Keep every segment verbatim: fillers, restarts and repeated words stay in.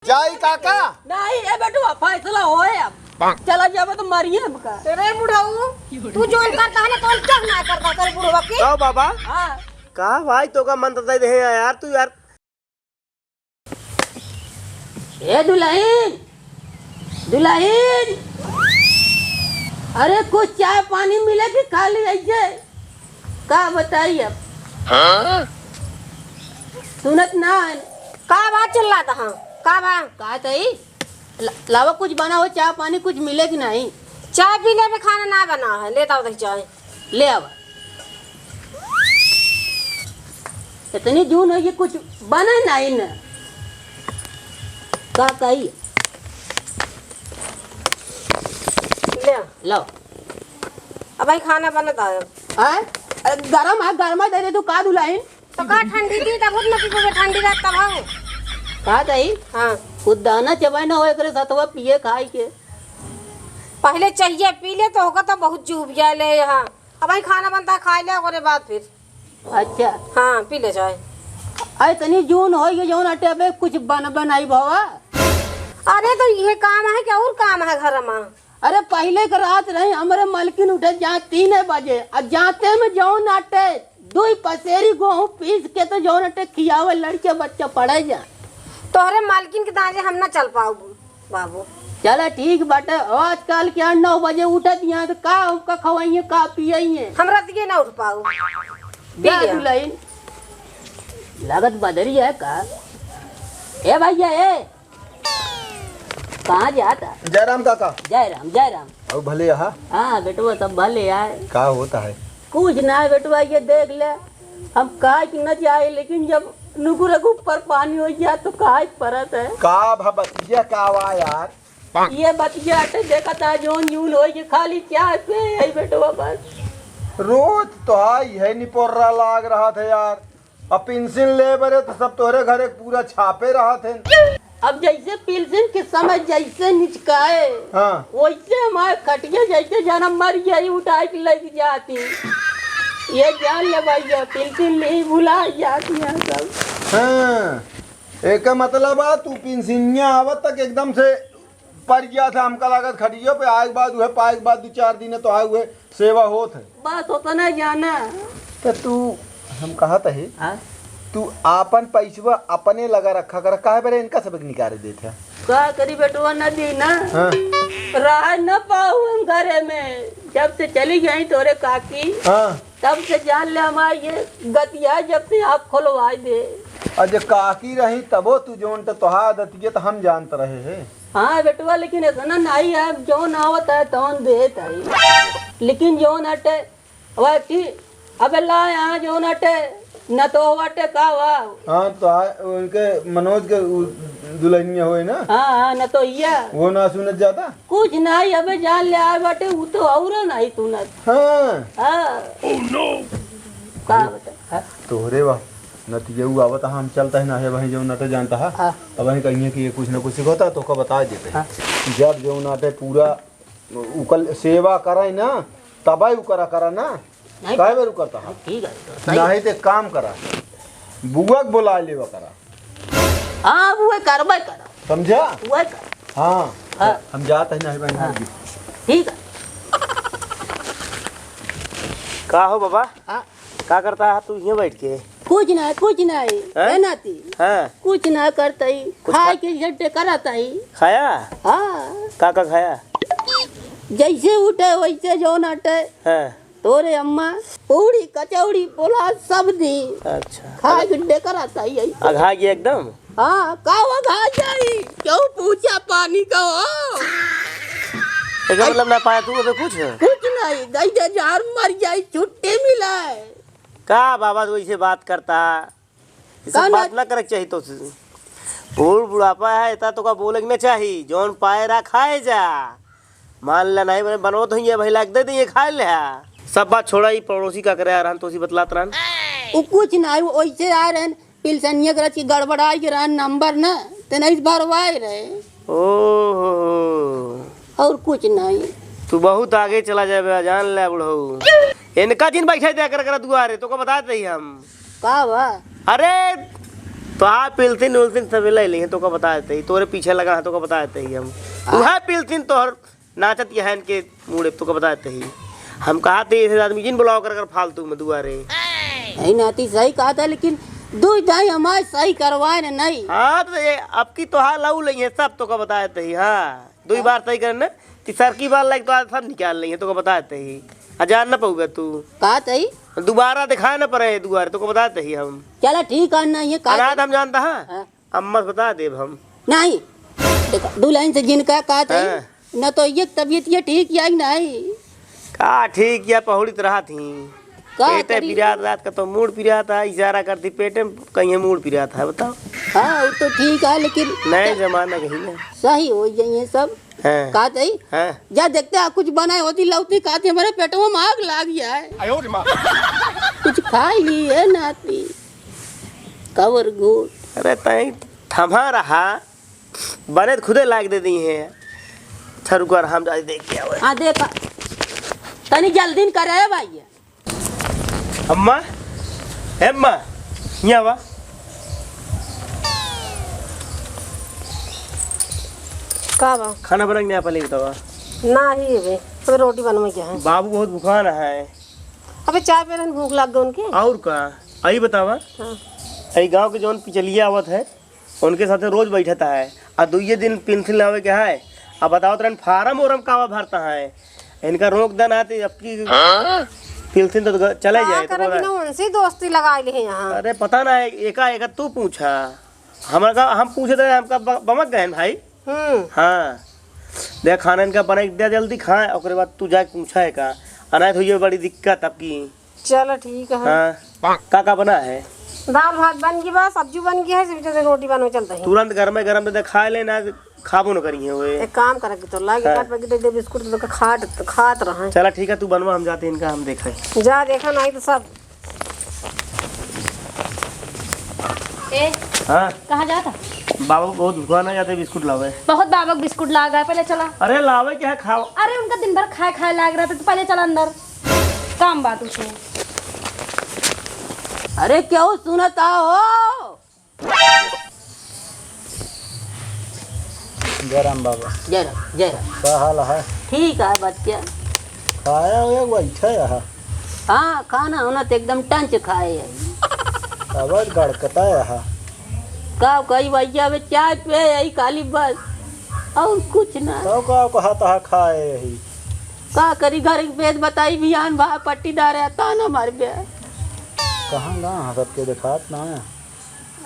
जाई काका? नहीं, ए बेटवा, फैसला होए अब। चला जाबे तो मारिए हमका। अरे बुढ़ऊ, तू जौन करता है ना, तौन क्या ना करता तेरे बुढ़वा के? का बाबा? हाँ। का भाई, तोका मंत्र दे दे हैं यार, तू यार। ए दुलहिन, दुलहिन, अरे कुछ चाय पानी मिले कि खाली ऐसे? का बताई अब? हाँ? सुनत ना है। का बात चिल्लात हा? का बा? का तई? ला-, लावा कुछ बना हो, चाय पानी कुछ मिले कि नहीं? चाय पी लेबे, खाना ना बना है, लेता हो तई चाय। ले आवा। इतनी जून होइ गई, कुछ बना नहीं न। का कही? ले। लो। अब भाई खाना बनत है। हाँ? अरे गरम है, गरमा दे दे तू का दुलहिन। तो का ठंडी थी तब उतना पीबे ठंडी रात तब हो। का दही? हाँ। कुछ दाना चबाए ना हो एकरे सतवा पिए खाए के। पहले चाहिए पी ले तो होगा तो बहुत जूबिया ले यहाँ। अब भाई खाना बनता है, खाए ले ओकरे बाद फिर। अच्छा। हाँ, पी ले चाय। अरे तनी जून होइ गई जौन अटे अबे कुछ बन बनाई भवा। अरे तो ये काम है कि और काम है घर में? अरे पहिले के रात रही, हमरे मलकिन उठे जा तीन बजे, आ जाते में जौन अटे दुई पसेरी गोहूँ पीस के तो जौन अटे खियावे लड़के बच्चा पढ़े जा। तोहरे मालकिन के दाँजे हम ना चल पाऊ बाबू। चला ठीक बाटे, आजकल के आठ नौ बजे उठत यहाँ तो का हमका खवाइए, का पियाइए? हम रतिये ना उठ पाऊ। जा पी ले। दुलहिन, लागत बदरी है का? ए भैया ए, कहाँ जाता? जय राम काका। जय राम, जय राम। और भले यहाँ? हाँ बेटवा, सब भले आए। का होता है? कुछ ना है बेटवा, ये देख ले, हम काहे कि न जाए, लेकिन जब नुकुर के ऊपर पानी होइ जाए तो काहे परत है। का भा बतिया का वा यार? ये बतिया अटे देखत है जौन जून होइ के खाली चाय पे है बेटवा बस। रोज तो आई है निपोर्रा लाग रहा था यार। अब पेंशन ले बरे तो सब तोहरे घरे पूरा छापे रहत हैं। अब जैसे पेंशन के समय जैसे निचकाए, हाँ। वैसे हमारे खटिया जैसे जनम मर गई उठाए के लेके जाती। ये जान ले भैया, पेंशन नहीं भुला जाती हैं सब। हाँ, एक मतलब आ तू पेंशनिया आवत तक एकदम से पड़ गया था, हमका लागत खटियो पे आए के बाद उहे पाए के बाद दो चार दिन तो आए हुए सेवा होत है। बस उतना जाना। तो तू, हम कहत है, हाँ? तू आपन पैसवा अपने लगा रखा कर, काहे बरे इनका सबक निकाले देत है? का करी बेटवा, न दी ना। हाँ। रह न पाऊ हम घरे में, जब से चली गई तोरे काकी। हाँ। तब से जान ले हमार ये गतिया, जब से आँख खोलवाए दे। अरे काकी रही तबो तू जौन त तोहार दतिया त हम जानत रहे हैं। हाँ बेटवा, लेकिन ऐसा ना नहीं है, जौन आवत है तौन देत है, लेकिन जौन अटे वह की अबे ला यहाँ जौन अटे न तो वटे का हुआ। हाँ तो आ, उनके मनोज के उ, दुल्हनिया होए ना। हाँ हाँ, न तो इया। वो ना सुनत जाता। कुछ नहीं, अबे जान ले आए बाटे, उ तो औरो नहीं सुनत। हाँ। हाँ। का बता? हाँ। तोहरे बा नतिया उ आवत, हम चलता है ना है वहीं जौन नटे जानता है। हाँ। अब वहीं कहिए कि ये कुछ ना कुछ सिखोता तो का बता देते हैं। हाँ। जब जौन नटे पूरा उकल सेवा करे ना, तबे उकरा करा ना। नहीं। काहे बेर उकरता है? ठीक है, तो सही। नहीं तो एक काम करा, बुआ के बुला लेवा करा। हाँ, वो करबे करा। समझा? वो कर। हाँ। हाँ। हम जात है नहीं बहन हाँ। जी। ठीक है। का हो बाबा? हाँ। का करता है तू यहाँ बैठ के? कुछ ना, कुछ ना है। हैं? है नाती? हाँ। कुछ ना करता ही। कुछ खाए खा- के झड्डे कराता ही। खाया? हाँ। का का खाया? जैसे उठे वैसे जौन अटे। हाँ। तोरे अम्मा पूड़ी, कचौड़ी, पोला सब दी। अच्छा। खाए के झड्डे कराता ही ऐसे। अघा गया एकदम? हाँ, का अघा जाई? क्यों पूछा पानी का हो? एकर मतलब ना पाया तू अबे कुछ? कुछ नहीं, दई दे जार मर जाई, छुट्टी मिला है। का बाबा तू ऐसे बात करता? ये सब का बात ना ना करे के चाही तो। बूढ़ बुढ़ापा है, इतना तो का बोले के ना चाही, जौन पाए रहा खाए जा। मान ले नहीं बने बनवत हुई है भाई, लाग दे दे ये खाए ले। सब बात छोड़ा, ई पड़ोसी का करे आ रहन तो उसी बतलात रहन। उ कुछ नहीं, वैसे आ रहन, पिलसनिया के रच के गड़बड़ाई के रहन नंबर न, ते नहीं भरवाए रहे। ओहो। और कुछ नहीं। तू बहुत आगे चला जाबे, जान ले बुढ़ऊ। इनका जिन बैठे दे कर, कर दुआरे, तो को बता दे हम। का बा? अरे, तो आ पिलथिन उलथिन सब ले ली हैं, तोका बता देते ही, तोरे पीछे लगा है, तोका बता देते ही हम। आ? उहे पिलथिन तोहर नाचत यहाँ इनके मूड़े, तोका बता देते ही। हम कहा थे, ऐसे आदमी जिन बुलाओ कर, कर फालतू में दुआरे। नहीं नाती, सही कहा था, लेकिन दुई दाई हमारे सही करवाए न नहीं। हाँ, तो ये अब की तोहार लऊ लई है सब, तोका बता देते ही। हाँ, दुई बार सही करने, तीसर की बार लाइक तो आज सब निकाल लई है, तोका बता देते ही। आ जान न पउबे तू। का तई? दोबारा दिखाए न पड़े दुआरे, तोका बता देते ही हम। चला ठीक है, ना ये का अनाथ हम जानता है। हाँ। अम्मा से बता देब हम। नहीं, देखा, दुल्हन से जिनका का तई, हाँ। न तो ये तबीयत ये ठीक या कि नहीं। का ठीक या, पहुड़ित रहा थी। का पेटे करी? पिरात, रात का तो मूड़ पिरात है, इशारा करती पेटे में, कहीं मूड़ पिरात है, बताओ। हाँ, वो तो ठीक है, लेकिन नए जमाना कहीं ना। सही हो जाइए सब। हाँ। का तई? हाँ। जा देखते हैं, कुछ बनाए होती लौती, का थी, हमारे पेटवा में आग लाग जाए। आयो रे माँ। कुछ खाई ली है नाती। कवर गुड़। अरे तई थमा रहा, बने त खुदे लाग दे दी है। अच्छा रुको, हम जाए देख के आवे। हाँ, देखा। तनी जल्दी न करे भाई। अम्मा, ए अम्मा, यहाँ आवा। का बा? खाना बना के नहीं, पहले बतावा। ना ही बे, अबे रोटी बनवे के है। बाबू बहुत भुखान है। अबे चाय पी लेन, भूख लाग गई उनके। और का? आई बतावा। हाँ। आई गांव के जौन पिचलिया आवत है, उनके साथे रोज बैठता है, आ दुइये दिन पेंसिल लावे के है, आ बतावत रहन फार्म ओरम कावा भरता है, इनका रोक देना है, तो अब की हाँ? पेंसिल तो ग-, चले का जाए, तो करे बोला, बिना उनसे ही दोस्ती लगा ली है यहाँ। अरे पता ना है, एका एका तू पूछा, हमारा का, हम पूछे थे, हमका ब-, बमक गए हैं भाई। हम्म। हाँ, देख खाना इनका बना के दे जल्दी खाए, ओकरे बाद तू जाके पूछा है का, अनाथ हुई है, बड़ी दिक्कत अब की। चलो ठीक है। हाँ, का का बना है? दाल भात बन गई बा, सब्जी बन गई है, सिर्फ जैसे रोटी बनवे चलते हैं। तुरंत गरमे गरम दे दे, खाए ले ना, खाबो न करी है वे। एक काम करे कि तो लागे हाँ। काट पैकेट दे दे बिस्कुट तो खाट खात रहे। चला ठीक है, तू बनवा, हम जाते हैं इनका, हम देखे। जा देखा नहीं तो सब। ए, हाँ। कहाँ जाता? बाबा बहुत भुखान है, जाते बिस्कुट लावे। बहुत बाबा को बिस्कुट लाग है, पहले चला। अरे लावे क्या है, खाओ। अरे उनका दिन भर खाए खाए लाग रहा था, तो पहले चला अंदर। काम बात उसे। अरे क्यों सुनता हो? जय राम बाबा। जय राम, जय राम। का हाल है? ठीक है बच्चा। खाया हुआ बैठा है। हाँ, खाना होना तो एकदम टंच खाए है। अब गड़कता है। का कही भैया, अबे चाय पे यही खाली बस, और कुछ ना। तो का कहा तहा खाए यही? का करी, घर के भेद बताई, बिहान भा पट्टीदार है, ताना मार बे। कहाँ गा हाँ, सबके देखात ना है।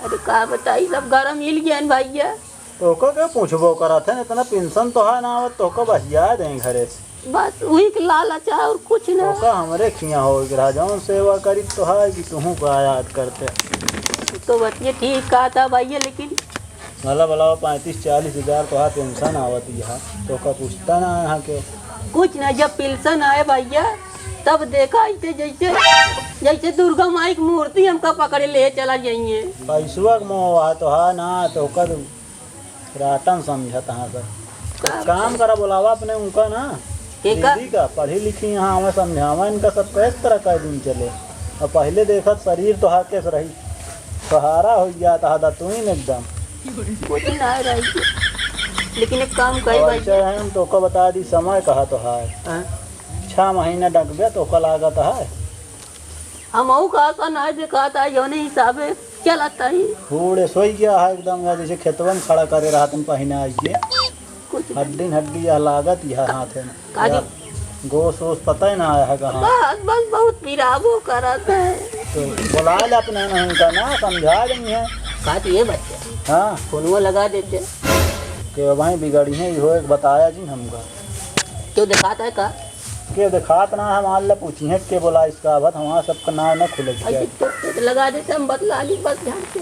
अरे का बताई, सब गरम हिल गया है भैया। तो ओका के पूछबो करत है, इतना पेंशन तो है ना आवत, तो ओका बहिया दें घरे से। बस वही के लालच है और कुछ ना। ओका हमरे खिया हो गया, जौन सेवा करी तो है कि तुहू का याद करते। तो बतिया ठीक कहा था भैया, लेकिन भला भला वो पैंतीस चालीस हजार तो है पेंशन आवत ही है, तो ओका पूछता ना यहाँ के। कुछ ना, जब पेंशन आए भैया, तब देखा ऐसे जैसे, जैसे दुर्गा माई की मूर्ति हमका पकड़े ले चला जाइए। पैसवा के मोह है तो है ना, तो ओका राटन समझत हाँ सब। का काम करा, बुलावा अपने उनका ना। के का? दीदी का, पढ़ी लिखी यहाँ, हमें समझावा इनका सब किस तरह का दिन चले। और पहले देखत शरीर तो हाथ कैसे रही, सहारा हो गया था दतुइन एकदम। कुछ ना रही, लेकिन एक काम करी और भाई। ऐसे है, हम तो का बता दी, समय कहा तो है। हाँ। छह महीना डकबे तो का लागत है। हमहू का आशा नाय देखात है, जौने हिसाबे चलत है। बूढ़े सोई गया है एकदम, या जैसे खेतवन खड़ा करे रहत हम पहिने आई के। कुछ हड्डी न हड्डी यह लागत यह हाथ है। काजी? या गोस वोस पता ही ना आया है कहाँ। बस, बस बहुत पिराबो करत है। तो बुला ले अपने नहीं का ना, समझा देंगे। काजी ये बच्चे। हाँ। फोनवा लगा देते। के भाई बिगड़ी है, इहो एक बताया जी हमका। क्यों देखात है का? के देखात ना, हम आल पूछी हैं के बोला इसका, अब हमारा सबका नाव ना खुले ऐसे क्या? चुप से लगा देते हम, बतला ली बस ध्यान से।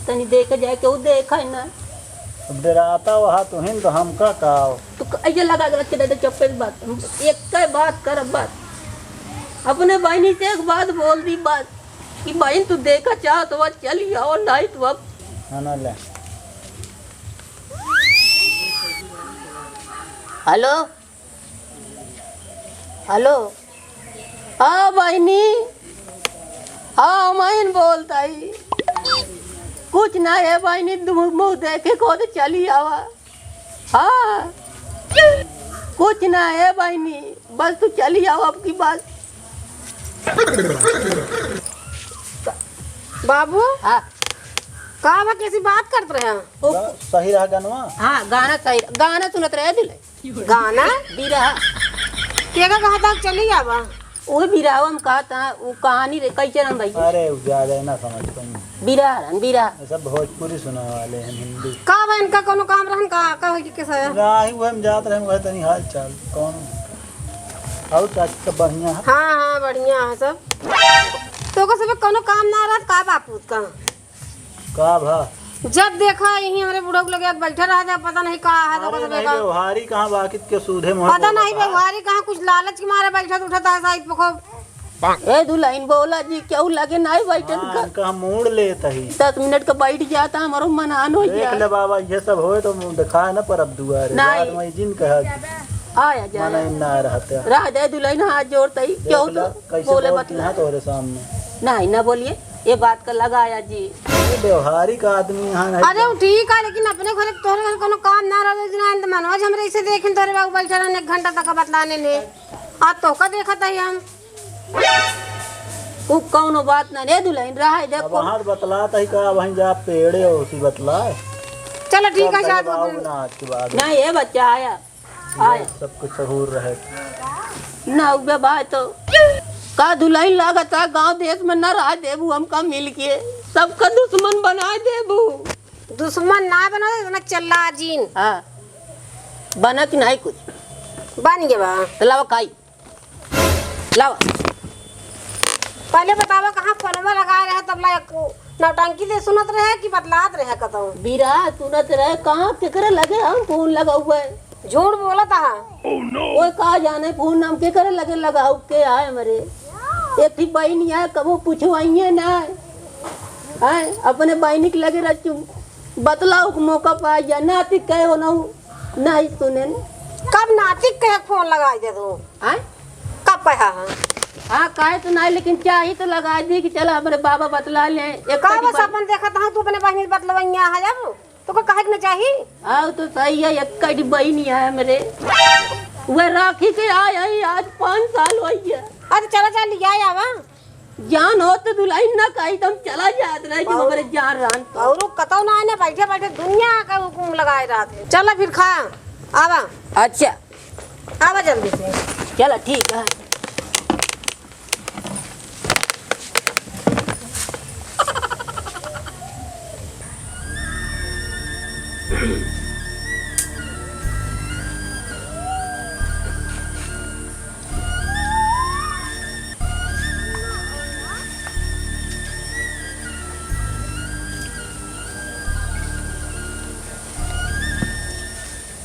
तनी देख जाए, क्यों देख है ना? अब डराता वहा तुहिन तो हमका का हो? तो क-, ऐसे लगा के रख के दे दे, चुप्पे से बात। हम एक का बात कर, बात। अपने बहनी से एक बात बोल दी, बात। कि बहिन, तू देखा चाह तो चल आओ, नहीं तो अब। हाँ, ना ले। हेलो, हेलो, हाँ बहिनी, हाँ, हम आइन बोलत ही। कुछ ना है बहिनी, दू मुँह देखे को तो चली आवा। हाँ, कुछ ना है बहिनी, बस तू चली आवा अब की बार। बाबू, हाँ। का बा, कैसी बात करत रहे हैं? ओ, गा-, सही रहा गनवा? हाँ, गाना सही, गाना सुनत रहे दिले। गाना? बिरहा। के का कहा था, चली आवा? ओ बिरहा हम कहा था, वो कहानी रे, कैसे रहन भाई? अरे, उ ज्यादा ना समझ पाई। बिरहा रहन, बिरहा। ये सब भोजपुरी सुनावे वाले हैं, हिंदी। का बा, इनका कोनो काम रहन का, का होई के कैसा है? राही हुए हम जात रहे, वह तनी हाल चाल, कौन? और चाची सब बढ़िया है? हाँ, हाँ, बढ़िया है सब। तो का सब कोनो काम ना रहत का बापू का? का भा? जब देखा यही हमरे बुढ़ऊ के लगे बैठा रहा था, पता नहीं का है, तो अरे पता नहीं नहीं, का। व्यवहारी कहाँ बाकित के सूधे मुँह पता बोलत नहीं बा। व्यवहारी कहाँ, कुछ लालच के मारे बैठत उठत है शायद पको। ए दुल्हन बोला जी, केहू लगे नहीं बैठन हाँ, का। इनका हम मूड़ लेत ही। दस मिनट का बैठ जाता, हमारो मनान हो देख गया। ले बाबा, ये सब होए तो मुँह दिखाए ना परब दुआरे। नहीं। रात में जिन कहा कि आया जा। मना इन ना रहते। रह दे दुल्हन, हाथ जोड़ते ही, देख केहू ले, तो कैसे बोले बोलती मत ना। हैं तोहरे सामने। नहीं, ना बोलिए। ये बात का लगाया जी। ये व्यवहारिक आदमी यहाँ नहीं। अरे, वो ठीक है, लेकिन अपने घर, तोहरे घर कोनो काम ना रहे, दिन आए तो मनोज हमरे इसे देखें, तोहरे बाबू बैठे रहने एक घंटा तक बतलाने ने। आज तो का देखत है हम। वो कौनो बात ना रे दुल्हन, रहा है, अब देखो। वहाँ बतलात है का, वहीं जा पेड़े और उसी बतला। चलो, ठीक है, शायद वो बाबू दिन ना आज के बाद। नहीं, ये बच्चा आया। आय। सब कुछ सहूर रहे। ना उबे भाई तो का दुल्हन लागत है, गांव देश में ना रह देबू हमका मिल के, सबका दुश्मन बना देबू। दुश्मन ना बना दे, इतना चिल्ला जीन। हाँ, बना कि नहीं कुछ? बन गया बा। तो लावा काई, लावा। पहले बतावा कहाँ फोनवा लगा रहे, तब ला एक नौटंकी दे सुनत रहे कि बतलात रहे कतौ? बिरहा सुनत रहे, कहाँ केकरे लगे हम फोन लगाउबे? झूठ बोलत हा। ओए का जाने फोन नाम के करे लगे लगाऊ के आए हमरे। एक थी बहिनी आए, कबो पूछवाइए ना। हैं, अपने बहिनी के लगे रह चुप। बतलाऊ के मौका पाई जा, नाती कहे हो ना, नहीं सुने न। कब नाती कहे फोन लगाई दे तू? हैं? कब कहा है? हाँ, कहे तो नहीं, लेकिन चाही तो लगाई दी कि चला हमरे बाबा बतला ले। एक का कटी बस बा- अपन देखत हा, तू अपने बहिनी बतलवैया है जब? तोका कहे के न चाही? आउ तो सही है, एक कटी बहिनी है हमरे। वह राखी के आए है, आज पाँच साल होइ गया। अरे चला, चला, लिया आवा। जान हो तो दुल्हन ना कही तो हम चला जात रहे, जो और? हमरे जान रहन तो। और कतौ ना आए ना, बैठे बैठे दुनिया का हुकुम लगाए रहत है। चला फिर खा, आवा। अच्छा। आवा जल्दी से। चला ठीक है।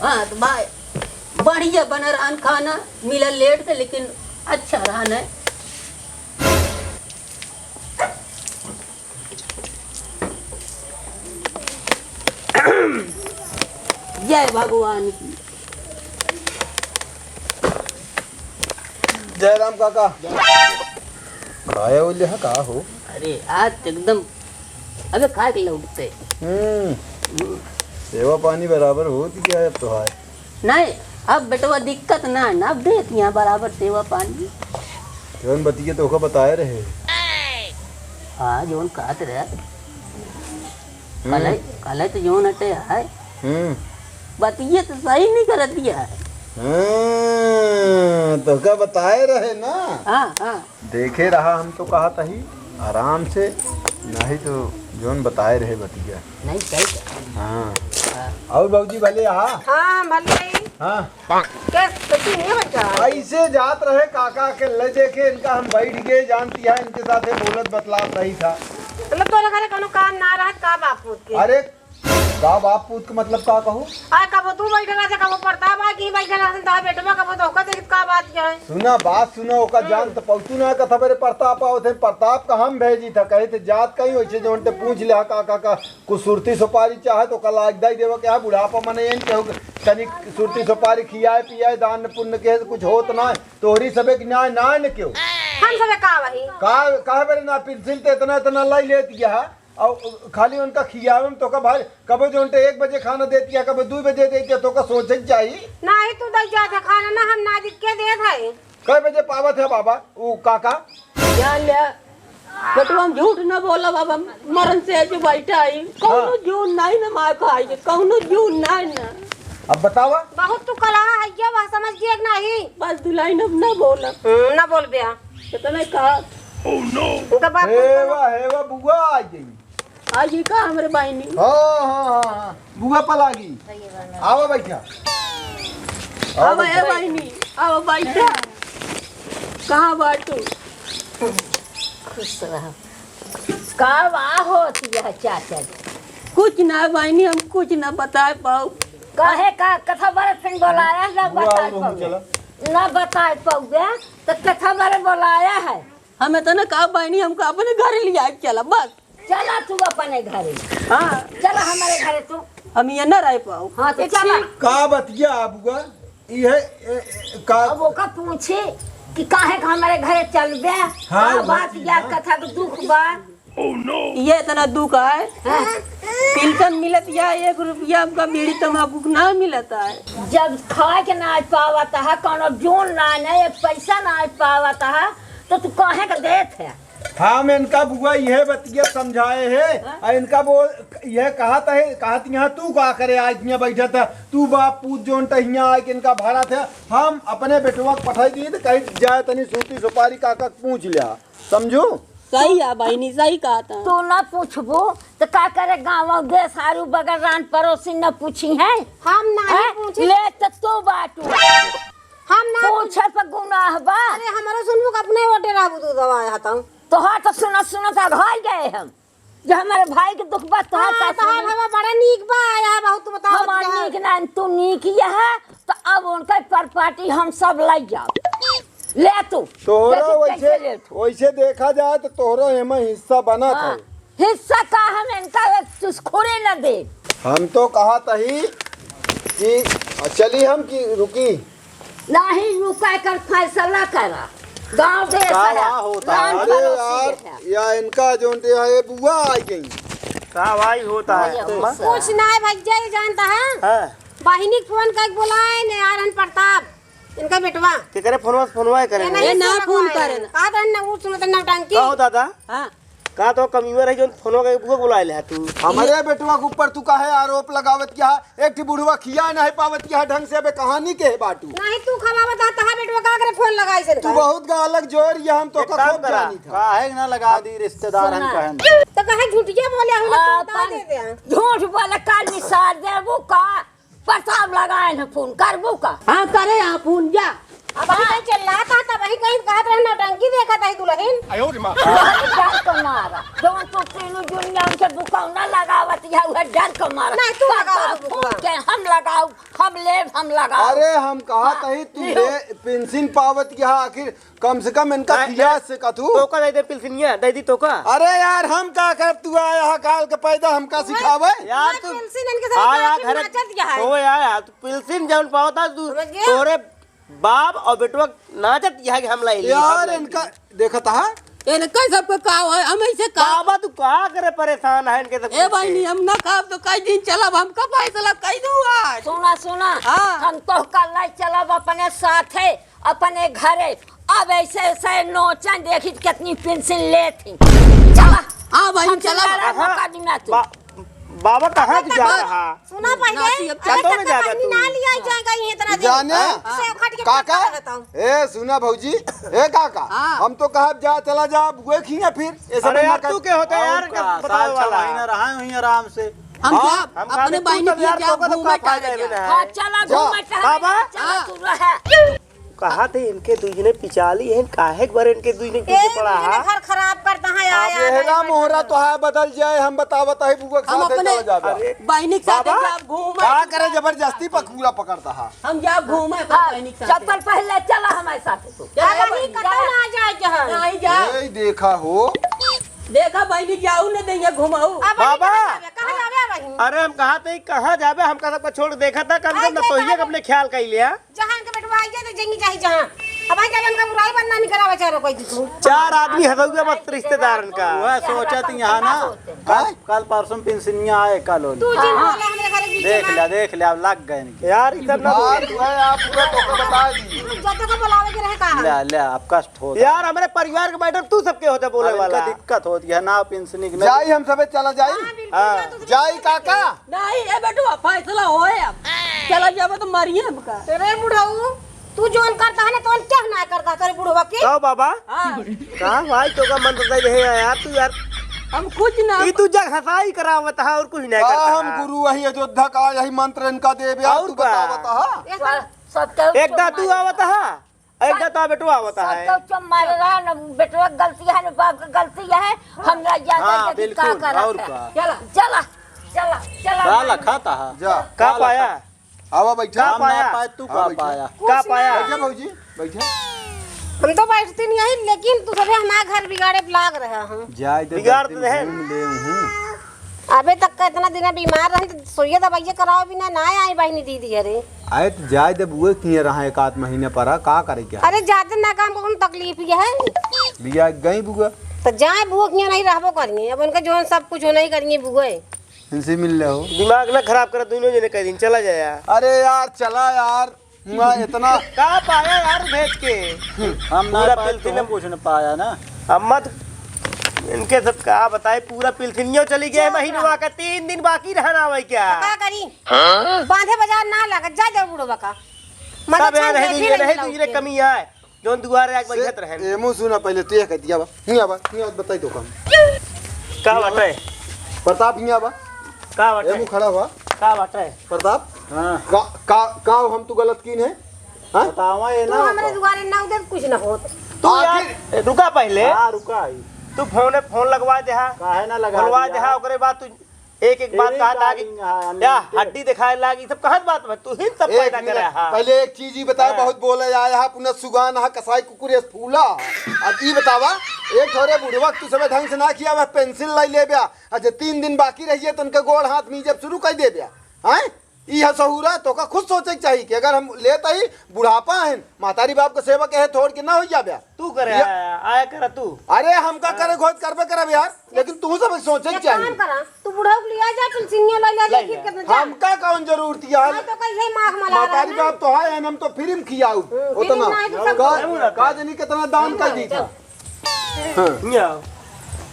हाँ, तो भाई, बढ़िया बना रहन खाना, मिला लेट से, लेकिन अच्छा रहन है। जय भगवान की। जय राम काका। खाया उले है का हो? अरे आज तो एकदम, अबे खाए के लौटते। हम्म। हम्म। सेवा पानी बराबर होत क्या है अब तो है? नहीं, अब बेटवा दिक्कत ना है ना, अब देत यहाँ बराबर सेवा पानी। जौन बतिया तोका बताए रहे। हाँ, जौन कहत रहे। हम्म। कल है, कल है तो जौन हटे है। हम्म। बतिया तो सही नहीं करत है। हाँ, तोका बताए रहे ना। हाँ, हाँ। देखे रहा, हम तो कहत ही आराम से, नहीं तो जौन बताए रहे बतिया। नहीं, सही कहा। हाँ। हाँ। और बाबूजी भले, हाँ? हाँ, भले ही। हाँ। के, तो तू नहीं बैठा? ऐसे जात रहे काका के ले देखे, इनका हम बैठ गए, जानती है, इनके साथे बोलत बतलात रही था। मतलब तोरे घरे कोनो काम ना रहत का बाप पूत के? अरे, का बाप पूत के मतलब का कहू? आ, कबो तू बैठे रहे, कबो प्रताप आ, की बैठे रहे, तो बेटवा कबो तो ओकर देखत का बात क्या है? सुना, बात सुना, ओकर हम्म। जान तो पौतू ना कथा बरे प्रताप आवत है, प्रताप का हम भेजी था, कहे थे जात कहीं वैसे जौन ते पूछ ले का, का, का, कुछ सुरती सुपारी चाहे तो कल आज दाई देवा के यहाँ बुढ़ापा मने एन केहू के तनी सुरती सुपारी खियाए पियाए दान पुण्य के कुछ होत ना है। तोहरी सबे के न्याय ना है न केहू। हम सबे का वही? का, काहे बरे ना पेंशन ते इतना, इतना लाई लेत गया है? और खाली उनका खियावे में तोका भाई, कबो जो उनके एक बजे खाना देती है, कबो दो बजे देती है, तोका सोचे के चाही। नाही तू दे जात है खाना ना, हम ना दिख के देत है। कै बजे पावत है बाबा, ऊ काका? जान ले, बेटवा हम झूठ ना बोला बाबा, मरन से जो बैठा है, कौनो हाँ। जून नाही ना मार खाई, कौनो जून नाही ना। अब बतावा। बहुत तू कलहा है, ये बात समझ गया कि नाही? बस दुल्हन अब ना बोला। हम्म, ना बोल बे। कितना कहा? उनका बाप हे वाह, हे वाह, बुआ आ गई। आ ये का हमरे बहिनी? हाँ, हाँ, हाँ, हाँ। बुआ पलागी। आवा बैठा। आवा आवा ए बैठा। बहिनी, आवा बैठा। कहाँ बाटू? खुश रह। का बा होत यह चाचा जी? कुछ ना बहिनी, हम कुछ ना बताए पाऊ। काहे का कथा बरत सिंह बोलाया ना बुआ बताए और हम पाऊ? चला। ना बताए पाऊ बे, तो कथा बरत बोलाया है। हम इतना का बहिनी, हमको अपने घर लिया के चला बस। चला तू अपने घरे। हाँ। चला हमारे घरे तू। हम ये ना रह पाऊ। हाँ, तो चला। का बतिया बुआ? इहे, ए, ए, का अब ओका पूछे कि काहे के हमारे घरे चलबे? हाँ, का वो बात चीज या ना। कथा के दुख बा? ये इतना दुख है। हाँ। पेंशन मिलत या एक रुपया हमका बीड़ी तमाकू के ना मिलत है। जब खाए के ना पावत है, कौनो जून ना, ना एक पैसा ना पावत है, तो तू काहे के देत है? हम इनका बुआ यह बतिया समझाए है, हाँ? और इनका वो यह कहत है, कहत यहाँ तू का करे, आज यहाँ बैठा था, तू बाप पूत जोन टहिया आए के इनका भरा था, हम अपने बेटवा के पठाई दिए तो कहीं जाए तनी सूती सुपारी काका के पूछ लिया, समझू? सही है बहिनी, सही कहा था। तू ना पूछबू तो का करे, गाँव देश आरू बगल रान पड़ोसी न पूछी है? हम नहीं हैं? पूछी। ले तो तू बाटू। हम ना पूछे पर गुनाह बा। अरे, हमरो सुनबू के अपने ओटे रहबू तू दवा हतम। तोहार तो सुनत सुनत अघाई गए हम। जो हमारे भाई के दुख बा, तोहार हाँ, का तोहार सुनी? हवा बड़ा नीक बा, या बहुत बताओ हमार क्या? नीक ना, तू नीक यह है, तो अब उनका प्रॉपर्टी हम सब ले जाओ। ले तू। तोहरा देखी वैसे, कैसे ले तू। वैसे देखा जाए तो तोहरा एमा हिस्सा बनत हाँ, है। हिस्सा का हम इनका एक चुस्खुरे न दे। हम तो कहत ही कि चली हम कि रुकी। नहीं, रुका कर फैसला करा। गाँव देश का है, बा होता है? रान अरे पड़ोसी यार, है। या इनका जोन दे है, बुआ आई गई। का भाई होता है, भैया अम्मा? कुछ ना है भैया, ये जानता है? हाँ। बहिनी के फोन करके बुलाए ने यार, हम प्रताप, इनका बेटवा। केकरे फोनवा से फोनवा करे ये ने? नहीं ए, ना सुनत फोन है। करे ना। कहा था ना, वो सुनत नौटंकी। का हो दादा? हाँ। का तो कमीवा रही, जोन फोनवा के बुआ बुलाए ले तू? हमरे बेटवा के ऊपर तू काहे आरोप लगावत क्या? एक ठी बुढ़वा खिया नहीं पावत क्या ढंग से? अबे कहानी के है बाटू? नहीं तू खवावत हा, तहा बेटवा का करे फोन लगाई से तू का? बहुत गालक जोर, ये हम तो एक का काम खूब करा, जानी था। काहे ना लगा दी रिश्तेदार हम सुना। कहन। तो कहे झूठिया बोले, हम लोग आ, बता अपन देते हैं। झूठ बोले का निसार देबू का? प्रताप लगाए न फोन, करबू का? हाँ, करे आप फोन, जा। अब वही कहीं चिल्लात हा, तब वही कहीं कहत रहे, "नौटंकी देखत है दुल्हन।" आयो रे माँ। डर के मारा। जौन तू तीनों दुनिया उनके बुकौना लगावत है, उहे डर के मारा। नहीं, तू लगाओ प्रताप बुकवा। फोन के हम लगाऊ, हम लेब, हम लगाऊ। अरे, हम कहत हाँ, ही, तू लियो। ले, पेंशन पावत के हा, आखिर कम से कम इनका नहीं, खिया नहीं। से कथू। तोका दे दे पिलसिनिया, दे दी तोका। अरे यार, हम का करब? तू आया हा काल के पैदा, हमका सिखावे? यार, तू पेंशन इनके साथ आया आखिर घरे, नाचत क्या है? ओ यार, यार, तू पिलसिन जौन पावता, तू समझ गया? तोरे बाप और बेटवा नाचत यहाँ के हम लाई ली, यार, हम लाई इनका ली। देखत हा? इनका सबके का है? हम ऐसे का बाबा, तू का करे परेशान है इनके सब ए भाई, कुछ? नहीं, हम ना खाब तो कई दिन चलब, हमका फैसला कई दू आज। सुना, सुना, हाँ। हम तो कल नहीं चलब अपने साथे। अपने घरे। अब ऐसे ऐसे नोचन देखी कितनी पेंशन लेत ही। चला। हाँ भाई, हमसे चला। लड़ा हाँ। मुकदमा तू। बा-, बाबा कहाँ की जा रहा? सुना पहले, नाती अब अरे चल। कत्ता बहिनी ना लिया जाए कहीं इतना दिन। जाने? हाँ। से उखट के काका? पत्ता रहता हूँ। ए, सुना भौजी, ए काका, हाँ। हम तो कहब जा, चला जा, बुए खिया फिर। ऐसे अरे बंदा यार, कर तू के होता है यार, और का का? बतावे साल छह वाला। महीना रहा है वहीं आराम से। हम हाँ, जाब, हम अपने कहते, बहिनी तू तो के यार, जाब, तोका तो घूमे का फायदा टहले भी जाब। नहीं है। हाँ, चला जा। घूमे टहले बाबा। जा, चला हाँ। तू रहे। कहा थे इनके दुई जने पिचाली हैं, काहे के बारे इनके दुई जने पीछे एक पड़ा महीने है? घर खराब करता है, अब आया, ये आया, ना मोहरा तो है, बदल जाए, हम बतावत है, बुआ के हम साथ अपने चला जाबे। अरे, बहिनी के साथ बाबा, जाब, घूमे का करे जबरदस्ती पकूड़ा पकड़ता है? हम जाब घूमे अपने हाँ, बहिनी के साथ। चप्पल पहले चला हमारे साथ तू। चल, अरे, बहिनी, कतौ जा। ना जाए के है। नहीं जा। ए, देखा हो। देखा बहिनी, जाऊ न देंगे घुमाऊ। अब बाबा। कहाँ जाबे, कहाँ जाबे बहिनी? अरे हम कहा थे, कहाँ जाबे? हमका सबका छोड़ देखा था, कम से कम ना तो ये अपने ख्याल कर लिया। जहाँ के बेटवा आई जाए तो जंगी चाही जहाँ। अब आई जब इनका बुराई बदनामी करावे चारो कोई तू। चार आदमी हदौगे बस रिश्तेदारन का। वह सोचत यहाँ ना, कल, कल परसों पेंशनिया आए, कल होली। तू जिन बोले हमरे घरे बीच देख में। लिया, देख लिया, अब लग गए इनके। यार, ई सब ना बात बोल। है, आप पूरा तो बता दी। जब तक बुलावे के रहे कहा। ले, ले, अब कष्ट होता। यार, हमरे परिवार के बैठक तू सबके होते बोले अब इनका वाला। दिक्कत होती है ना, पेंशनी के नहीं। जाई हम सबे चला जाई। हाँ, बिल्कुल, हाँ। जा तू सबे जाई काका। नहीं, ए बेटुआ, फैसला होए अब। चला जाबे तो मरिए हमका। अरे बुढ़ऊ, तू जोन करता है ना, तो क्या ना करता तेरे बुढ़वा के? कहो बाबा। हाँ। कहाँ भाई, तो का मंत्र दे रहे हैं यार, तू यार। हम कुछ ना। ई तू जग हंसाई करावत है और कुछ नहीं का करता हम है। गुरु वही अयोध्या का यही मंत्र इनका देवे, और तू का? बतावत है। ये सब एक दा तू आवत है। एक दा तो बेटवा आवता है। सब तो चुप मारे रहा, न बेटवा के गलती है, न बाप के गलती है। हम ना जानते हाँ, कि बिल्कुल, का करत और है। का। चला, चला, चला, चला, का माई। लखा था? जा। का का पाया? लखा? आवा बैठा। का हम ना पाया? पाए, तू हाँ, का बैठा। पाया? का कुछ पाया? ना। बैठा भौजी, बैठा। हम तो बैठती नहीं है, लेकिन तू सभी हमारा घर बिगाड़े लाग रहा है। जाए दे, बिगाड़ दस दिन दे। घूम ले हूँ। अबे तक का इतना दिन बीमार रहन, तो सुइया दवाइया करावे बिना ना आई बहिनी दीदी। अरे आए तो जाए दे बुए किए रहा एक आध महीने पर, का करे क्या? अरे जाते ना काम को कौन तकलीफ ये है? बिया गई बुआ। तो जाए बुआ किए नहीं रहबो करिए, अब उनका जो सब कुछ होना ही करिए बुए। इनसे मिल ले हो। दिमाग ना खराब कर, दोनों जने कह दिन चला जाए यार। अरे यार चला यार। हुआ इतना का पाया यार भेज के? हम ना पूरा पाए, पिलथिन तुम कुछ न पाया ना। अम्मा तो इनके सब का बताए, पूरा पिलथिनियो चली गए। चुप महीनवा रह। का तीन दिन बाकी रहना हुआ क्या? तो का करी? हाँ? बांधे बाजार ना लागत, जा जाओ बुढ़वा का। मदद सब यहाँ छान रहे बैठी दीजिए, रही रहे लौट दीजिए, के। कमी आए। जौन दुआरे आके से बैठत रहेन। एमू सुना, पहले तू यह कह दिया बा। हियाँ बा, हियाँ बताई तो काम। का बाटे? प्रताप हियाँ बा। का बाटे? एमू खड़ा हुआ। का बाटे? प्रताप? हाँ। का, का, का हम तू गलत कीन है? हाँ? बतावा ये तू ना हमरे तो। दुआरे ना उधर कुछ ना होत। तू यार, आखिर ए, रुका पहले। हाँ, रुका ही। तू फोन, फोन लगवा दे हा। काहे ना लगा खोलवा दिया? दे हा, ओकरे बाद तू एक एक बात तेरी कहा था कि गाड़ी में, हाँ, क्या अनलिमिटेड। हड्डी दिखाए लागी, सब कहाँ बात बा? तू ही सब एक पैदा मिनट, करे हा। पहले एक चीज ही बतावा, हाँ। बहुत बोले आया हा, पुनः सुगान हा, कसाई कुकुर एस फूला। अब ई बतावा, एक ठोरे बुढ़वा तू सबे ढंग से ना किया, वह पेंसिल लाई ले ब्या। अच्छा, तीन दिन बाकी रहिए तो उनके गोड़ हाथ मीजब शुरू कर दे ब्या। हैं? ई हा सहूरा, तो का खुद सोचे के चाहिए कि अगर हम लेत ही बुढ़ापा है, महतारी बाप के सेवा के है, थोड़ के ना हो जा ब्या। तू करे या- आया, आया कर तू। अरे हमका हाँ। करे घोच करबे करब यार, लेकिन तू सब सोचे के एक चाहिए। काम करा, तू बुढ़ऊ के लिया जा, तुलसिनिया ले ले, ले ले। कितना जा। हमका कौन जरूरत यार? हाँ, तो कहीं यही माख मला रहा महतारी है। बाप तो है, हम तो फ्री में खियाऊ। हम्म, फ्री उतना। में ना है तो सब का, कुछ। का जनी कितना दान कर दी था। हाँ।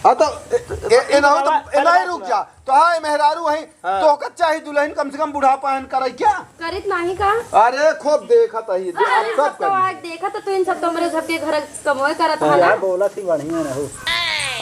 हाँ, तो ए, ए, ए, ना हो तो, बाबा, ए, ना ही बाबा, रुक जा। तो हाँ, ए मेहरारू है, हाँ। तो का चाही दुल्हन कम से कम बुढ़ापा हन करे क्या? करित नाही का? अरे, खूब देखत है, दे-, आप अरे, सब सब तो करिए। आज देखत तो, तो इन सब तो हमरे सबके घर कमवे करत हाँ, है ना। यार, बोला थी बढ़िया ना हो।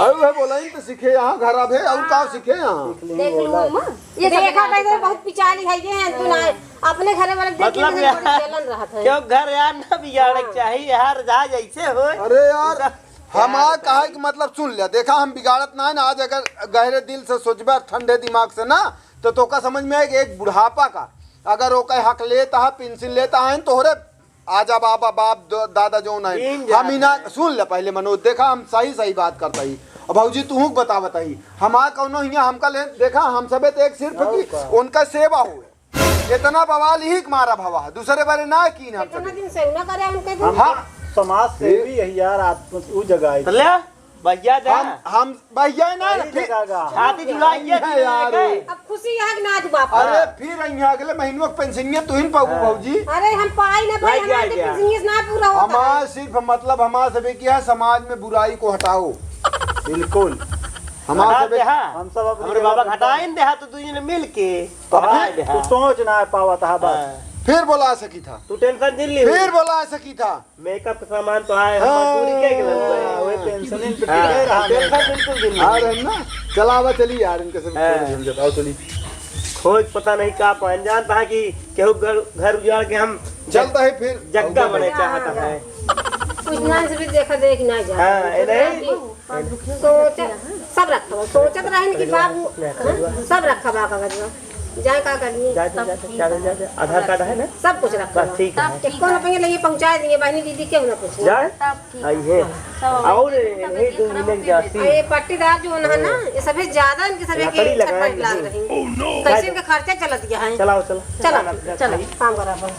अरे, वह बोला ही तो सीखे यहाँ, घर अब है, और का सीखे यहाँ? देख लूँ बोला। अम्मा, ये सब देखा देखा भाई, तो बहुत पिचाली है, ये है, तू ना, अपने घरे वाले देख के मतलब भी यार, बड़ी जलन रहत है। क्यों घर यार ना बिगाड़े के हाँ। चाहिए, यार, जा जैसे हो। अरे यार, उधर हमार कहे के मतलब सुन ले, देखा हम बिगाड़त ना है ना, आज अगर गहरे दिल से सोचबे ठंडे दिमाग से ना, तो तोका समझ में आए कि एक बुढ़ापा का अगर ओकर हक लेता है, पेंशन लेता है, तोहरे आजा बाबा, बाप द-, दादा जो नहीं, तीन हम ही ना, जाते हैं। सुन ले पहले मनोज, देखा हम सही सही बात करता ही। अब भौजी तू बतावत ही, हमार कौनो हियाँ हमका ले, देखा हम सबे तो एक सिर्फ और की का? उनका सेवा हो। इतना बवाल ही मारा भवा, दूसरे बारे ना कीन हम कितना सभी। दिन से ना करे उनके हम हाँ। समाज सेवी है यार, आप उ जगह आई। तो ले, भैया जा। हम, हम भैया ना, सही फिर जगह का। शादी जुलाई ये है यार। अब खुशी है कि ना आज बाप? अरे हाँ। फिर यहाँ अगले महीनों की पेंशनिया तू ही पाबू हाँ। भौजी। अरे हम पाई ना पाई, भाई, हमारे जा, तो जा। पेंशनिया ना पूरा होता हमार है। सिर्फ मतलब हमार सभी की है, समाज में बुराई को हटाओ। बिल्कुल। हमार हटा सभी दे, हाँ। हम सब अपनी हमरे जगह बाबा पे हटाइन दे, हाँ, तो तू मिल के। तो हटाए फिर दे, तू हाँ। सोच ना पावत हा बस। हाँ। फिर बोला सकी था। तू टेंशन जिन ली। फिर बोला सकी था। मेकअप का सामान तो आए, हम हाँ। मजदूरी के के लग गए। हाँ, वही पेंशन पे हाँ, टिके रहा टेंशन मेकअप। बिल्कुल जिन ली। आ रहे हैं ना? चला आवा, चली यार, इनके सब हाँ। थोड़े झंझट। आओ, चली। खोज पता नहीं का पहन जानता है कि केहू घर, घर उजाड़ के हम चलता है फिर। जग्गा और बने क्या चाहता है। कुछ ना से भी देखा देख ना जा। हाँ, ए नहीं। सोच, सब रखा बा। सोचत रहन कि बाबू, हाँ, सब रखा बा कागज में। जाए का करनी? जाए तो, जाए तो, जाए तो, जाए तो। आधार कार्ड है ना? सब कुछ रखा बस बा। ठीक है। एक कौन अपने लिए पहुँचा दिए, बहनी दीदी के ना कुछ। जाए? आई है। और यही दो मिनट जाती। ये पट्टीदार जो है ना, ये सभी ज्यादा इनके सभी लकड़ी के लगाए छटपट लाग नहीं। रही। कैसे इनका खर्चा चलत गया है? चलाओ, चलो। चलो, चलो, काम करा अपन।